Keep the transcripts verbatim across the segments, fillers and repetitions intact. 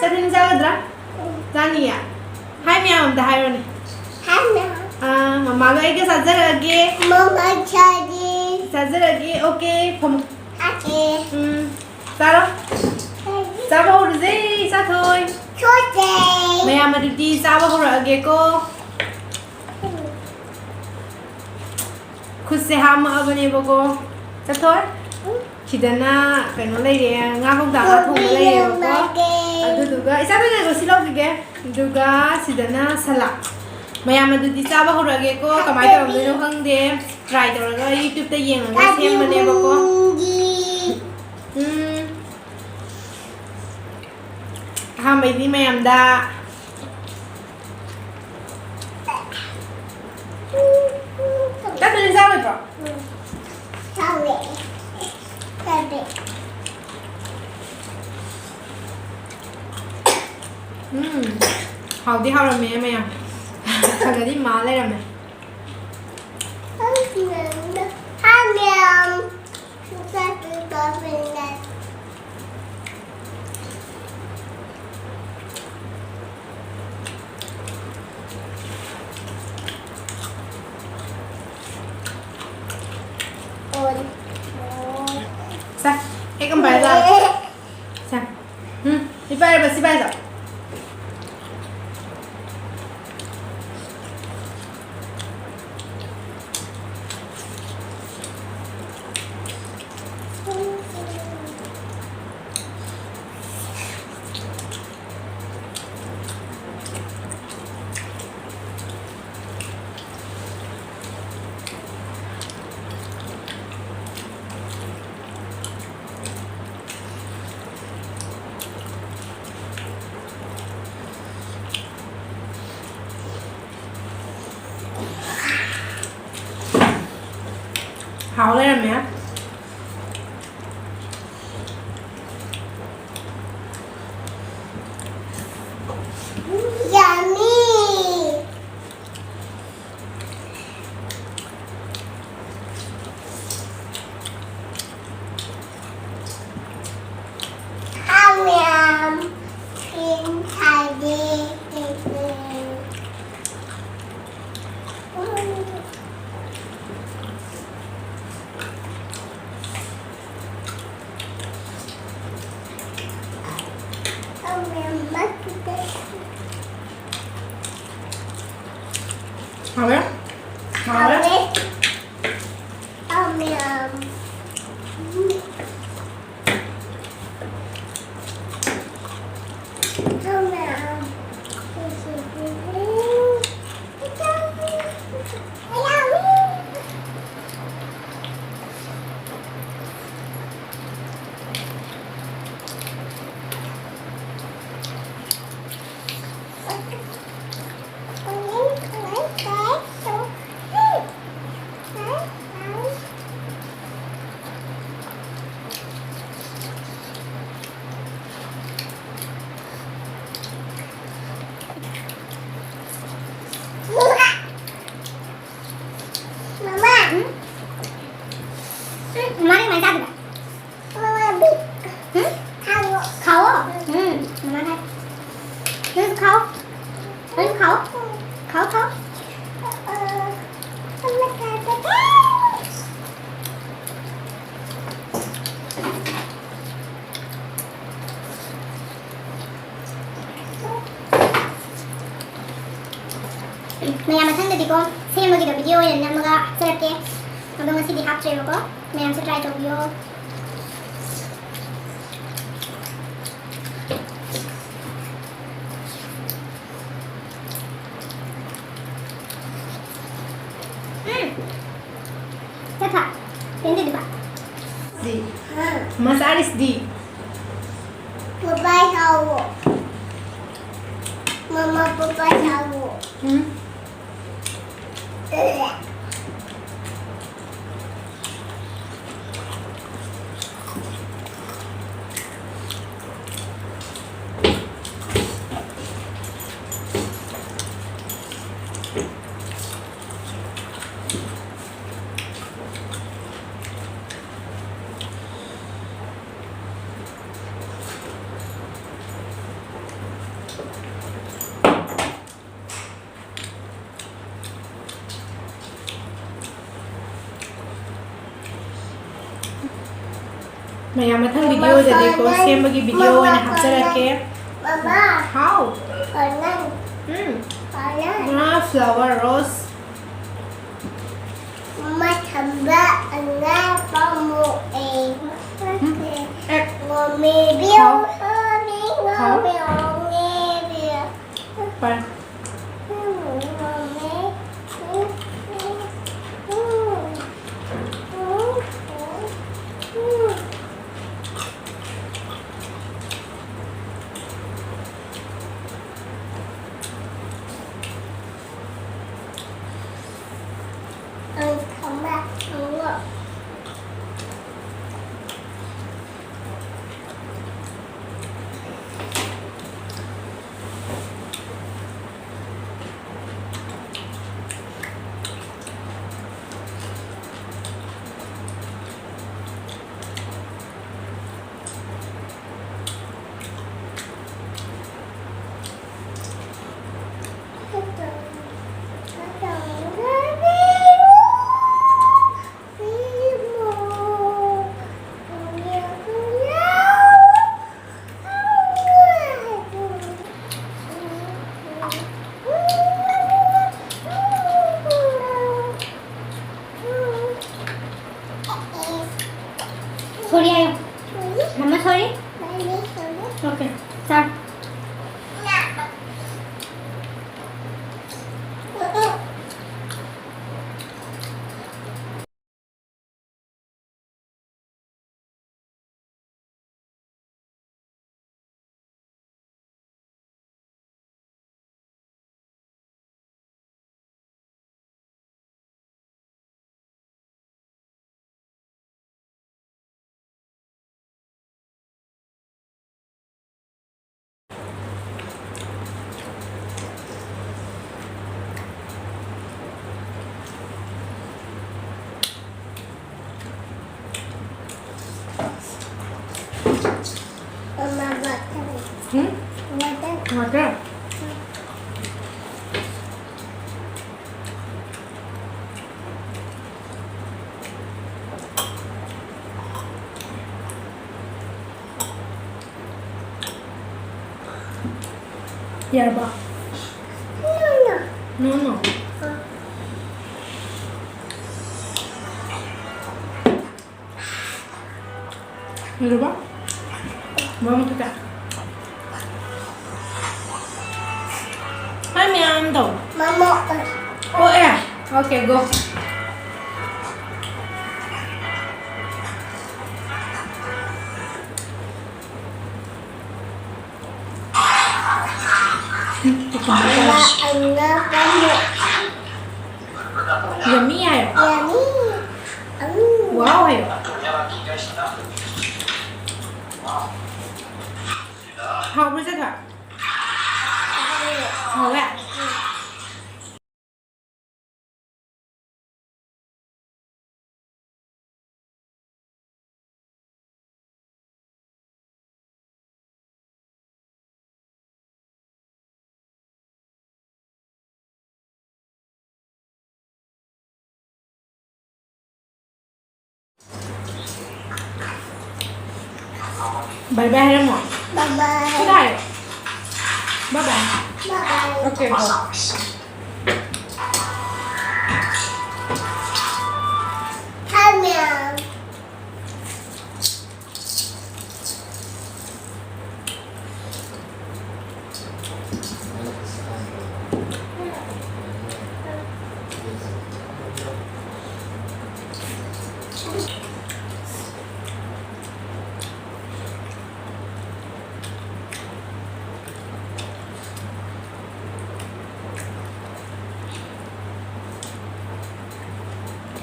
ꯆꯠꯃꯤꯟ ꯆꯥꯒꯗ꯭ꯔꯥ? ꯆꯥꯅꯤꯌꯦ? ꯍꯥꯏ ꯃꯌꯥꯝ ꯑꯝꯇ ꯍꯥꯏꯔꯣꯅꯦ꯫ ꯑꯥ, ꯃꯃꯥꯒ ꯑꯩꯒ ꯆꯥꯖꯔꯛꯑꯒꯦ꯫ ꯆꯥꯖꯔꯛꯑꯒꯦ꯫ ꯑꯣꯀꯦ, ꯐꯝ-, ꯎꯝ, ꯆꯥꯔꯣ꯫ ꯆꯥꯕ ꯍꯧꯔꯁꯦ, ꯏꯆꯥꯊꯣꯏ꯫ ꯃꯌꯥꯝ ꯑꯗꯨꯗꯤ ꯆꯥꯕ ꯍꯧꯔꯛꯑꯒꯦꯀꯣ꯫ ꯈꯨꯠꯁꯦ ꯍꯥꯝꯃꯛꯑꯕꯅꯦꯕꯀꯣ꯫ ꯆꯠꯊꯣꯛ꯫ ꯁꯤꯗꯅ ꯀꯩꯅꯣ ꯂꯩꯔꯦ, ꯉꯥ ꯀꯧꯇꯥ ꯉꯥ ꯊꯣꯡꯕ ꯂꯩꯔꯦꯕꯀꯣ꯫ ꯑꯗꯨꯗꯨꯒ ꯏꯆꯥ ꯀꯩꯅꯣꯗꯣ ꯁꯤ ꯂꯧꯈꯤꯒꯦ꯫ ꯑꯗꯨꯒ ꯁꯤꯗꯅ ꯁꯂꯥꯗ꯫ ꯃꯌꯥꯝ ꯑꯗꯨꯗꯤ ꯆꯥꯕ ꯍꯧꯔꯒꯦꯀꯣ꯫ ꯀꯃꯥꯏꯅ ꯇꯧꯔꯝꯗꯣꯏꯅꯣ ꯈꯪꯗꯦ꯫ ꯇ꯭ꯔꯥꯏ ꯇꯧꯔꯒ ꯌꯨꯇ꯭ꯌꯨꯕꯇ ꯌꯦꯡꯉꯒ ꯁꯦꯝꯕꯅꯦꯕꯀꯣ꯫ ꯎꯝ꯫ ꯑꯍꯥꯟꯕꯩꯗꯤ ꯃꯌꯥꯝꯗ ꯆꯥꯛ ꯈꯤꯇꯪ ꯆꯥꯔꯣꯏꯗ꯭ꯔꯣ? ꯆꯥꯎꯋꯦ꯫ ꯆꯥꯗꯦ꯫ ꯎꯝ, ꯍꯥꯎꯗꯤ ꯍꯥꯎꯔꯝꯃꯦ ꯃꯌꯥꯝ꯫ ꯈꯔꯗꯤ ꯃꯥ ꯂꯩꯔꯝꯃꯦ꯫ ꯍꯥꯏ ꯃꯌꯥꯝ꯫ ꯁꯦ, ꯀꯦꯛ ꯑꯃ ꯄꯥꯏꯔ ꯆꯥꯔꯣ꯫ ꯁꯦ꯫ ꯎꯝ, ꯁꯤ ꯄꯥꯏꯔꯕ, ꯁꯤ ꯄꯥꯏꯔꯕ꯫ ꯍꯥꯎ ꯂꯩꯔꯝꯃꯦ꯫ Yummy! ꯃꯌꯥꯝ꯫ ꯃꯃꯥ꯫ ꯎꯝ? ꯎꯝ, ꯃꯥꯅꯦ, ꯀꯃꯥꯏꯅ ꯆꯥꯗꯣꯏꯕ? ꯃꯃꯥ, ꯕꯤꯛ꯫ ꯎꯝ? ꯈꯥꯛꯑꯣ꯫ ꯈꯥꯛꯑꯣ? ꯎꯝ, ꯃꯃꯥ ꯈꯥꯛꯑꯦ꯫ ꯅꯪꯁꯨ ꯈꯥꯛꯑꯣ꯫ ꯅꯪꯁꯨ ꯈꯥꯛꯑꯣ꯫ ꯈꯥꯛꯑꯣ, ꯈꯥꯛꯑꯣ꯫ ꯑ, ꯑꯃ ꯆꯥꯒꯦ꯫ ꯃꯌꯥꯝ ꯃꯊꯪꯗꯗꯤꯀꯣ, ꯁꯦꯝꯕꯒꯤꯗꯣ ꯚꯤꯗꯤꯑꯣ ꯑꯣꯏꯅ ꯅꯝꯃꯒ ꯍꯥꯞꯆꯔꯛꯀꯦ꯫ ꯑꯗꯣ ꯉꯁꯤꯗꯤ ꯍꯥꯞꯇ꯭ꯔꯦꯕꯀꯣ꯫ ꯃꯌꯥꯝꯁꯨ ꯇ꯭ꯔꯥꯏ ꯇꯧꯕꯤꯌꯣ꯫ ꯎꯝ꯫ ꯆꯠꯈ꯭ꯔꯦ꯫ ꯄꯦꯟꯗꯦꯗꯨꯕ꯫ ꯗꯤ꯫ ꯍꯥ꯫ ꯃꯆꯥꯔꯤꯁꯗꯤ꯫ ꯄꯄꯥ ꯁꯥꯎꯋꯣ꯫ ꯃꯃꯥ ꯄꯄꯥ ꯁꯥꯎꯋꯣ꯫ ꯎꯝ꯫ ꯃꯌꯥꯝ ꯃꯊꯪ ꯚꯤꯗꯤꯑꯣꯗꯗꯤꯀꯣ, ꯁꯦꯝꯕꯒꯤ ꯚꯤꯗꯤꯑꯣ ꯑꯣꯏꯅ ꯍꯥꯞꯆꯔꯛꯀꯦ꯫ ꯃꯃꯥ꯫ ꯍꯥꯎ꯫ ꯀꯣꯔꯅꯔ꯫ ꯎꯝ꯫ ꯀꯣꯔꯅꯔ꯫ ꯉꯥ flower rose꯫ ꯃꯃꯥ ꯊꯝꯕ꯫ Nga pamo e. Hmm? Eh. Ngome bio. Hao. Ngome, ngome, ngome bio. Bye. Sorry, ꯍꯥꯏꯌꯣ꯫ ꯃꯃꯥ, sorry꯫ Okay, start. Mama, water. Hmm? Water. Water? ꯌꯥꯔꯕ? No, no. No, no. Uh. ꯀꯩꯗꯧꯕ? ꯃꯔꯛ ꯃꯔꯛꯇ ꯆꯥ꯫ ꯍꯥꯏ ꯃꯌꯥꯝ ꯇꯧ꯫ ꯃꯃꯣ꯫ ꯑꯣ ꯑꯦ꯫ Okay, go. Yummy ꯍꯥꯏꯌꯣ꯫ Yummy. ꯎꯝ꯫ Wow ꯍꯥꯏꯌꯣ꯫ ꯍꯥꯎꯕ꯭ꯔꯣ ꯆꯦꯊꯣꯏ? ꯍꯥꯎꯋꯦ? Bye bye ꯍꯥꯏꯔꯝꯃꯣ꯫ Bye bye. Bye bye. Bye bye. Bye bye. Okay, go. Hi, ma'am.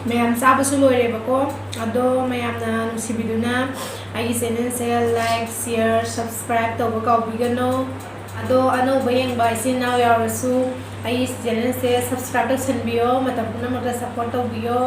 ꯃꯌꯥꯝ ꯆꯥꯕꯁꯨ ꯂꯣꯏꯔꯦꯕꯀꯣ꯫ ꯑꯗꯣ ꯃꯌꯥꯝꯅ ꯅꯨꯡꯁꯤꯕꯤꯗꯨꯅ ꯑꯩꯒꯤ channelꯁꯦ like, share, subscribe ꯇꯧꯕ ꯀꯥꯎꯕꯤꯒꯅꯨ꯫ ꯑꯗꯣ ꯑꯅꯧꯕ ꯌꯦꯡꯕ ꯏꯆꯤꯟ ꯏꯅꯥꯎ ꯌꯥꯎꯔꯁꯨ ꯑꯩꯒꯤ channelꯁꯦ subscribe ꯇꯧꯁꯟꯕꯤꯌꯣ, ꯃꯇꯝ ꯄꯨꯝꯅꯃꯛꯇ support ꯇꯧꯕꯤꯌꯣ꯫